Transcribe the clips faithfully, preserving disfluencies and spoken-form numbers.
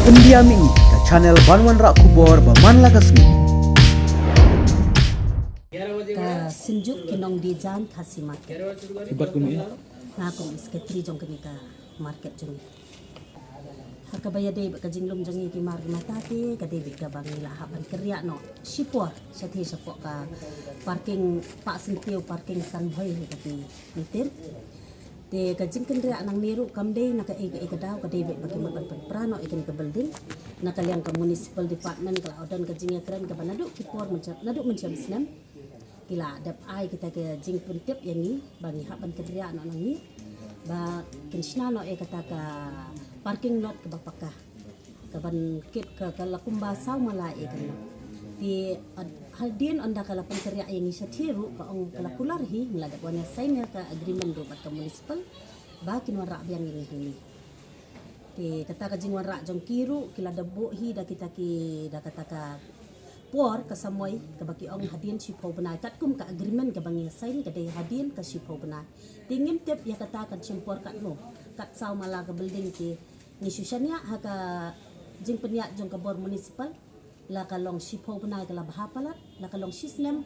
Pyndiam ïa ngi ka channel ban wanrah khubor ba man la ka sngi. Ka Synjuk ki Nongdie Jaiñ Khasi Market. Ki bat kum ïa? Nga kum i secretary jong kane ka market jong ngi. Ha kaba ïadei bad ka jinglum jong ngi ki mar ki mata te, ka dei bad kaba ngi la hap ban kyrïah noh shipor, shathie shapoh ka parking, pah syntiew parking san bhoi ha ka ki meter. Te ka jingkynriah nangne ruh kam dei na kaei kaei ka daw, ka dei bad ba ki mut ban pynpra noh ïa kane ka building. Na ka liang ka municipal department ka la don ka jingïakren kaba naduh ki por mynjur, naduh mynjur snem ki la dep ai kita ki jingpyntip ïa ngi ba ngi hap ban kynriah noh nangne ba kin shna noh ïa kata ka parking lot kaba paka. Ka ban kit ka, ka la kumba saw mala ïa kane. Te hadien ynda ka la pynkyrïah ïa ngi shathie ruh ka ong ka la kular hi, ngi la dep wan ïa sign ïa ka agreement ruh bad ka municipal ba kin wanrah biang ïa ngi hangne. Te kata ka jingwanrah jong ki ruh ki la dep buh hi da kita ki, da kata ka por ka samoi kaba ki ong hadien shiphew bnai, katkum ka agreement kaba ngi sign ka dei hadien ka shiphew bnai. Te ngim tip ïa kata kan shim por katno, kat saw mala ka building te ngi shu shaniah ha ka jingpynïaid jong ka bor municipal. La ka long shiphew bnai ka la bha palat, la ka long shisnem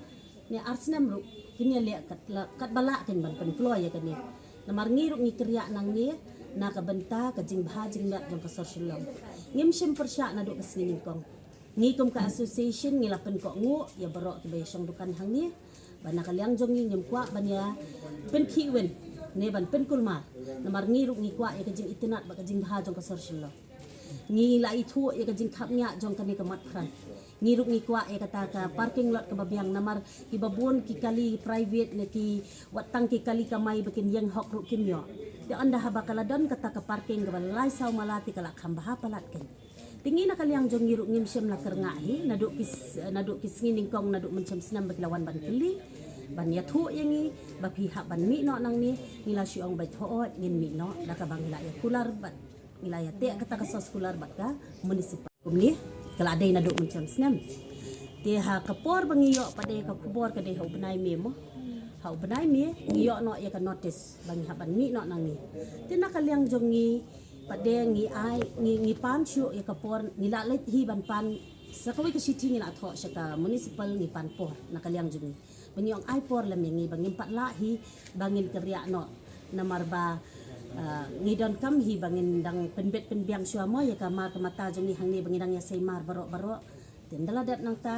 ne ar snem ruh kin ïaleh kat la, katba lah kin ban pynkloi ïa kane. Namar ngi ruh ngi kyrïah nangne na ka bynta ka jingbha jingmiat jong ka sor Shillong. Ngim shym pyrshah naduh ka sngi nyngkong. Ngi kum ka association ngi la pynkohnguh ïa baroh kiba ïa shong dukan hangne ba na ka liang jong ngi ngim kwah ban ïa pynkhih win ne ban pynkulmar. Namar ngi ruh ngi kwah ïa ka jingitynnad bad ka jingbha jong ka sor Shillong. Ngi la ithuh ïa ka jingkhapngiah jong kane ka mat phrang. Ngi ruh ngi kwah ïa kata ka parking lot kaba biang, namar kiba bun ki kali private ne ki wat tang ki kali kamai ba kin ïeng hok ruh kim ïoh. Te ynda haba ka la don kata ka parking kaba lai saw mala te ka la kham bha palat kein. Te ngi na ka liang jong ngi ruh ngim shym la kyrngah hi naduh ki s-, naduh ki sngi nyngkong, naduh mynshem snem ba ki la wan ban kylli, ban ïathuh ïa ngi ba phi hap ban mih noh nangne. Ngi la shu ong beit hooid ngin mih noh, da kaba ngi la ïa kular bad ngi la ïa teh kata ka sos kular bad ka municipal. Kumne ka la dei naduh mynshem snem. Te ha ka por ba ngi ïoh pat de ka khubor ka dei ha u bnai May mo. Ha u bnai May ngi ïoh noh ïa ka notice ba ngi hap ban mih noh nangne. Te na ka liang jong ngi pat de ngi ai, ngi, ngi pan shuh ïa ka por, ngi la leit hi ban pan sa kawei ka shithi, ngi la thoh sha ka municipal, ngi pan por na ka liang jong ngi. Ba ngi ong ai por lem ïa ngi ba ngim pat lah hi ba ngin kyrïah noh. Namar ba, ah, ngi donkam hi ba ngin dang pynbit pynbiang shuwa mo ïa ka mar ka mata jong ngi hangne ba ngi dang ïa sei mar baroh baroh. Te ynda la dep nangta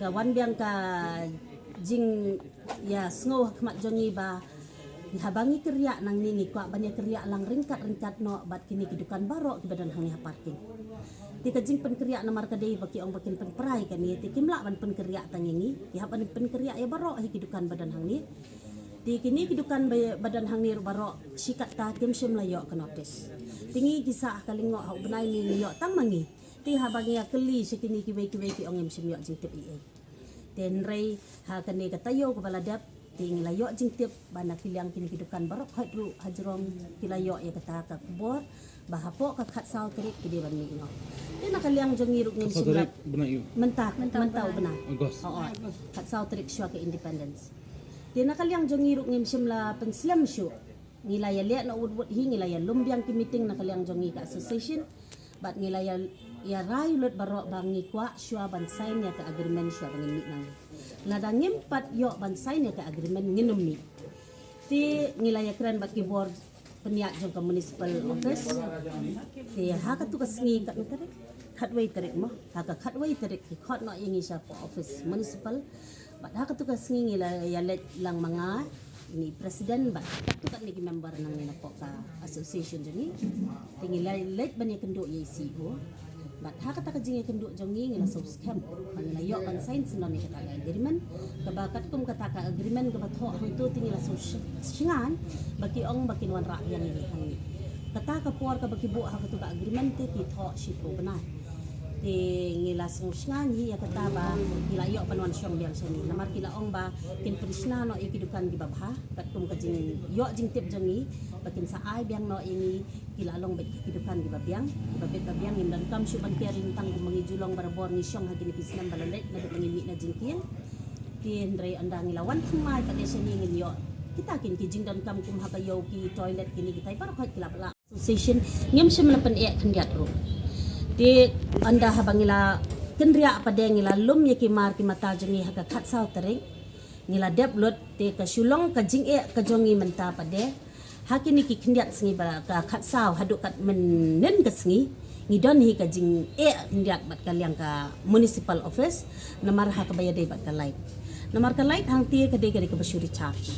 ka wan biang ka jingïasngew ha khmat jong ngi ba haba ngi kyrïah nangne ngi kwah ban ïa kyrïah lang ryngkat ryngkat noh bad kine ki dukan baroh kiba don hangne ha parking. Te ka jingpynkyrïah namar ka dei ba ki ong ba kin pynpra ïa kane, te kim lah ban pynkyrïah tang ïa ngi, ki hap ban pynkyrïah ïa baroh hi ki dukan ba don hangne. Te kine ki dukan ba, ba don hangne ruh baroh shi katta kim shym la ïoh ka notice. Te ngi ki sah ha ka lyngngoh ha u bnai May ngi ïoh tang ma ngi. Te haba ngi ïa kylli sha kine kiwei kiwei ki ong ngim shym ïoh jingtip ei ei. Te hynrei ha kane ka taïew kaba la dep te ngi la ïoh jingtip ba na ki liang kine ki dukan baroh khoit ruh ha jrong ki la ïoh ïa kata ka khubor ba hapoh ka khatsaw tarik ki dei ban mih noh. Te na ka liang jong ngi ruh ngim shym la, mynta, mynta u bnai August. Oh, oh. Khatsaw tarik shuwa ka independence. Te na ka liang jong ngi ruh ngim shym la pynslem shuh. Ngi la ïa leh noh wut wut hi, ngi la ïa lum biang ki meeting na ka liang jong ngi ka association. Bad ngi la ïa, ïa rai lut baroh ba ngi kwah shuwa ban sign ïa ka agreement shuwa ba ngin mih nangne. Lada ngim pat ïoh ban sign ïa ka agreement ngin ym mih. Te ngi la ïa kren bad ki bor pynïaid jong ka municipal office. Te ha katu ka sngi katno tarik? Khatwei tarik mo. Ha ka khatwei tarik ki khot noh ïa ngi sha ka office municipal. Bad ha katu ka sngi ngi la ïa leit lang ma nga, ine i president bad katto katne ki member nangne napoh ka association jong ngi. Te ngi la leit ban ïakynduh ïa i C E O. Bad ha kata ka jingïakynduh jong ngi ngi la sngewskhem ba ngi la ïoh ban sign syndon ïa kata ka agreement. Kaba katkum kata ka agreement kaba thoh hangto te ngi la sngewsyngan ba ki ong ba kin wanrah biang ïa ngi hangne. Kata ka por kaba ki buh ha katu ka agreement te ki thoh shiphew bnai. Te ngi la sngewsyngan hi ïa kata ba ngi la ïoh ban wan shong biang shane. Namar ki la ong ba kin pynshna noh ïa ki dukan kiba bha, katkum ka jingïoh jingtip jong ngi ba kin sa ai biang noh ïa ngi, ki la long beit ki dukan kiba biang, kiba bit ba biang. Ngim donkam shuh ban ker lyntang kumba ngi ju long barabor ngi shong ha kine ki snem ba la leit naduh ba ngi mih na jingkieng. Te hynrei ynda ngi la wan thymmai pat de shane ngin ïoh kita kin ki jingdonkam kum ha ka ïew, ki toilet, kine kitai baroh khoit ki la pynlah. Association ngim shym la pyneh khyndiat ruh. Te ynda haba ngi la kynriah pat de, ngi la lum ïa ki mar ki mata jong ngi ha ka khatsaw tarik. Ngi la dep lut, te ka shu long ka jingeh ka jong ngi mynta pat de. Ha kine ki khyndiat sngi ba ka khatsaw haduh kat mynhynnin ka sngi, ngi don hi ka jingeh khyndiat bad ka liang ka municipal office, namar ha kaba ïadei bad ka light. Namar ka light hangtei ka dei, ka dei kaba shu recharge.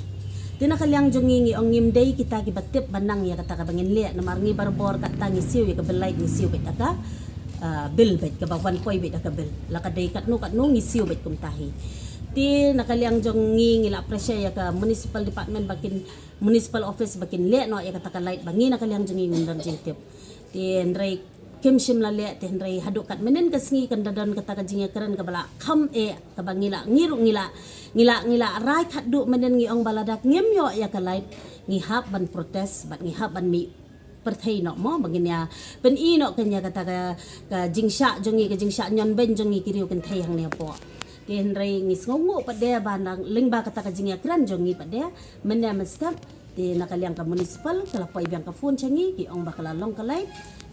Te na ka liang jong ngi, ngi ong ngim dei kita kiba tip ba nang ïa kata kaba ngin leh, namar ngi barabor katta ngi siew ïa ka bill light, ngi siew beit da ka, ah, bill beit, kaba wan poi beit da ka bill. La ka dei katno katno ngi siew beit kumta hi. Te na ka liang jong ngi, ngi la pressure ïa ka municipal department ba kin, municipal office ba kin leh noh ïa kata ka light ba ngi na ka liang jong ngi ngim don jingtip. Te hynrei kim shym la leh, te hynrei haduh kat mynhynnin ka sngi kan da don kata ka jingïakren kaba la kham eh, kaba ngi la, ngi ruh ngi la, ngi la, ngi la rai khatduh mynhynnin, ngi ong ba lada ngim ïoh ïa ka light, ngi hap ban protest bad ngi hap ban mih pyrthei noh mo, ba ngin ïa pyni noh kane kata ka, ka jingshah jong ngi, ka jingshah ñion beiñ jong ngi ki riew kynthei hangne hapoh. Te hynrei ngi sngewnguh pat de ba na lyngba kata ka jingïakren jong ngi pat de, mynne mynstep, te na ka liang ka municipal ka la poi biang ka phone sha ngi, ki ong ba ka la long ka light.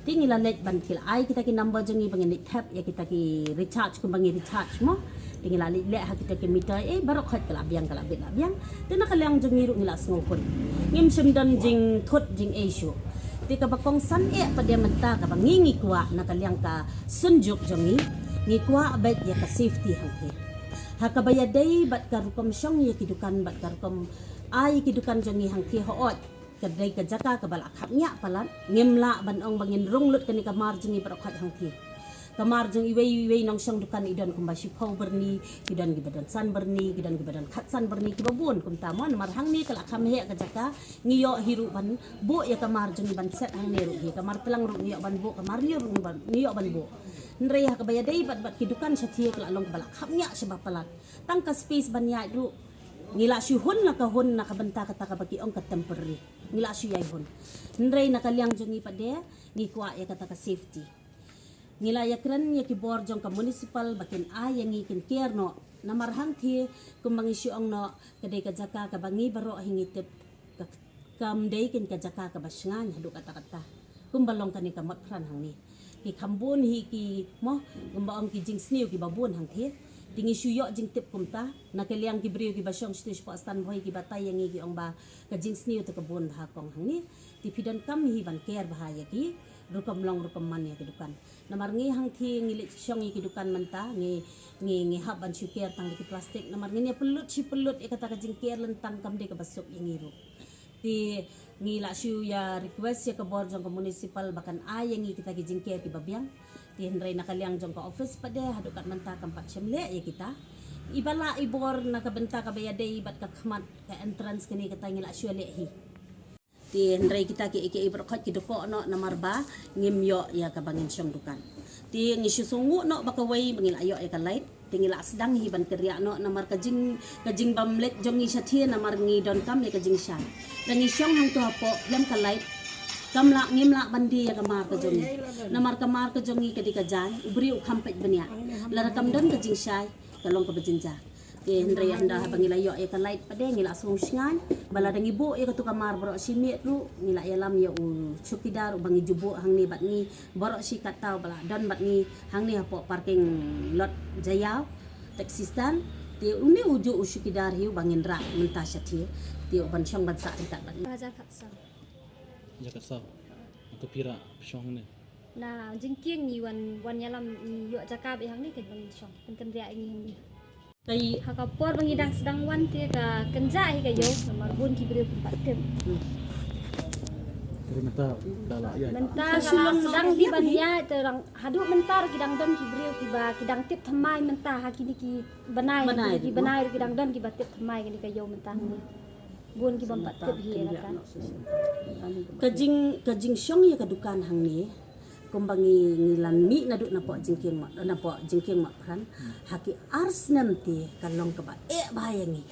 Te ngi la leit ban, ki la ai kita ki number jong ngi ba ngin leit thep ïa kita ki recharge, kumba ngi recharge mo. Te ngi la leit leh ha kita ki meter, eh, baroh khoit ka la biang, ka la bit la biang. Te na ka liang jong ngi ruh ngi la sngewhun. Ngim shym don jingthut jingei shuh. Te kaba kongsan eh pat de mynta kaba ngi, ngi kwah na ka liang ka Synjuk jong ngi, ngi kwah beit ïa ka safety hangtei. Ha kaba ïadei bad ka rukom shong ïa ki dukan bad ka rukom ai ïa ki dukan jong ngi hangtei, hooid ka dei ka jaka kaba la khapngiah palat, ngim lah ban ong ba ngin rung lut kane ka mar jong ngi baroh khoit hangtei. Ka mar jong iwei iwei nongshong dukan i don kumba shiphew byrni, ki don kiba don san byrni, ki don kiba don khatsan byrni, kiba bun kumta mo, namar hangne ka la kham heh ka jaka, ngi ïoh hi ruh ban buh ïa ka mar jong ngi ban set hangne ruh hi, ka mar plang ruh ngi ïoh ban buh, ka mar ñiuh ruh ngi ban, ngi ïoh ban buh. Hynrei ha kaba ïadei bad, bad ki dukan shatei ka la long kaba la khapngiah shaba palat. Tang ka space ban ïaid ruh ngi la shu hun la ka hun na ka bynta kata kaba ki ong ka temporary. Ngi la shu ïai hun. Hynrei na ka liang jong ngi pat de, ngi kwah ïa kata ka safety. Ngi la ïakren ïa ki bor jong ka municipal ba kin ai ïa ngi, kin ker noh. Namar hangtei kumba ngi shu ong noh, ka dei ka jaka kaba ngi baroh hi ngi tip ka, kam dei kane ka jaka kaba shngaiñ haduh katta katta. Kumba long kane ka Motphran hangne, ki kham bun hi ki mo, kumba ong ki jingsniew kiba bun hangtei. Te ngi shu ïoh jingtip kumta na ka liang ki briew kiba shong shatei shapoh Stan Bhoi, ki batai ïa ngi, ki ong ba ka jingsniew te ka bun bha kong hangne. Te phi donkam hi ban ker bha ïa ki rukom long rukom man ïa ki dukan. Namar ngi hangtei ngi leit shong ïa ki dukan mynta, ngi, ngi, ngi hap ban shu ker tang da ki plastik, namar ngin ïa pynlut shi pynlut ïa kata ka jingker lyntang, kam dei kaba suk ïa ngi ruh. Te ngi la shu ïa request ïa ka bor jong ka municipal ba kan ai ïa ngi kita ki jingker kiba biang. Te hynrei na ka liang jong ka office pat de haduh kat mynta kam pat shym leh ïa kita. Iba lah i bor na ka bynta kaba ïadei bad ka khmat ka entrance kane, kata ngi la shu leh hi. Te hynrei kita kiei kiei baroh khoit ki dukoh noh namar ba ngim ïoh ïa kaba ngin shong dukan. Te ngi shu sngewnguh noh ba kawei ba ngi la ïoh ïa ka light. Te ngi la sdang hi ban kynriah noh namar ka jing, ka jingbym leit jong ngi shatei namar ngi donkam ïa ka jingshai. Te ngi shong hangto hapoh khlem ka light, kam lah, ngim lah ban die ïa ka mar ka jong ngi. Namar ka mar ka jong ngi ka dei ka jaiñ, u briew u kham peit bniah. Lada kam don ka jingshai, ka long kaba jynjar. Te hynrei ynda haba ngi la ïoh ïa ka light pat de ngi la sngew shngaiñ. Ba lada ngi buh ïa katu ka mar baroh shi miet ruh, ngi la ïalam ïa u chowkidar uba ngi ju buh hangne bad ngi baroh shi katta, ba la don bad ngi hangne hapoh parking lot Jaïaw taxi stand. Te une u juh u chowkidar hi uba ngin rah mynta shatei, te u ban shong ban sah ryngkat bad ngi. Hajar khatsaw. Hajar khatsaw. Atu phi rah phi shong hangne? Na jingkieng ngi wan, wan ïalam, ngi ïoh jaka beit hangne, ka ba ngin shong, kan kynriah ngi hangne. Ka i- Ha ka por ba ngi dang sdang wan te ka kynjah hi ka ïew, namar bun ki briew kim pat tip. Te mynta da la ïaid. Mynta ka la sdang hi ban ïaid, te dang haduh mynta ki dang don ki briew kiba ki dang tip thymmai mynta ha kine ki bnai, bnai kine ki ruh, bnai ruh ki dang don kiba tip thymmai kane ka ïew mynta hangne. Bun ki bym pat tip hi ïa kata. Ka jing, ka jingshong ïa ka dukan hangne, kumba ngi, ngi la mih naduh napoh jingkieng Mot, napoh jingkieng Motphran, ha ki ar snem te ka long kaba eh bha ïa ngi.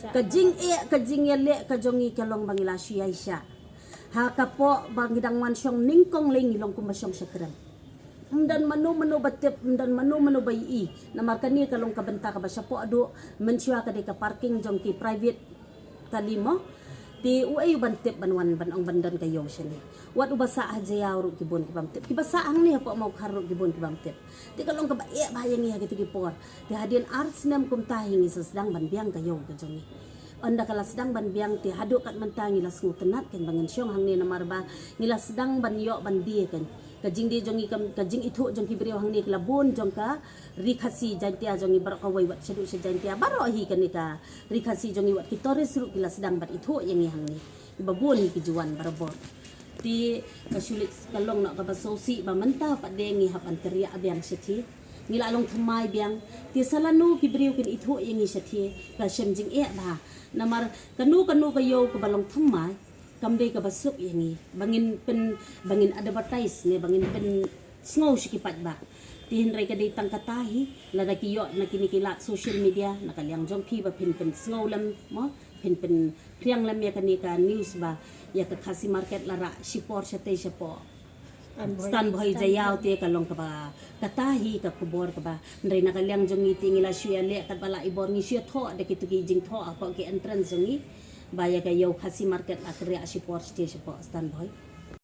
Ka jingeh, ka jingïaleh ka jong ngi ka long ba ngi la shu ïai shah. Ha ka por ba ngi dang wan shong nyngkong lei ngi long kumba shong sha krem. Ym don mano mano ba tip, ym don mano mano ba ïohi. Namar kane ka long ka bynta kaba shapoh duh, mynshuwa ka dei ka parking jong ki private kali mo. Te uei u ban tip ban wan ban ong ban don ka ïew shane? Wat uba sah ha Jaïaw ruh ki bun ki bym tip. Kiba sah hangne hapoh Mawkhar ruh ki bun ki bym tip. Te ka long kaba eh bha ïa ngi ha kito ki por. Te hadien ar snem kumta hi ngi sa sdang ban biang ka ïew ka jong ngi. Ynda ka la sdang ban biang te haduh kat mynta ngi la sngewtynnat kein ba ngin shong hangne namar ba ngi la sdang ban ïoh ban die kein. Ka jingdie jong ngi kam, ka jingithuh jong ki briew hangne ki la bun jong ka Ri Khasi Jaintia jong ngi baroh kawei wat shaduh sha Jaintia baroh hi kane ka Ri Khasi jong ngi wat ki tourist ruh ki la sdang ban ithuh ïa ngi hangne. Kiba bun hi ki ju wan barabor. Te ka shu leit ka long noh kaba sngewsih ba mynta pat de ngi hap ban kyrïah biang shathie. Ngi la long thymmai biang. Te sa lano ki briew kin ithuh ïa ngi shathie ka shem jingeh bha. Namar kano kano ka ïew kaba long thymmai kam dei kaba suk ïa ngi ba ngin pyn, ba ngin advertise ne ba ngin pynsngew sha ki paidbah. Te hynrei ka dei tang kata hi, lada ki ïoh na kine ki lad social media, na ka liang jong phi ba phin pynsngew lem mo, phin pynphriang lem ïa kane ka news ba ïa ka Khasi Market la rah shipor shatei shapoh Stan Bhoi Jaïaw. Te ka long kaba kata hi ka khubor kaba, hynrei na ka liang jong ngi te ngi la shu ïaleh katba lah i bor, ngi shu ïathoh da kito ki jingthoh hapoh ki entrance jong ngi ba ïa ka ïew Khasi Market la kyrïah shipor shatei shapoh Stan Bhoi.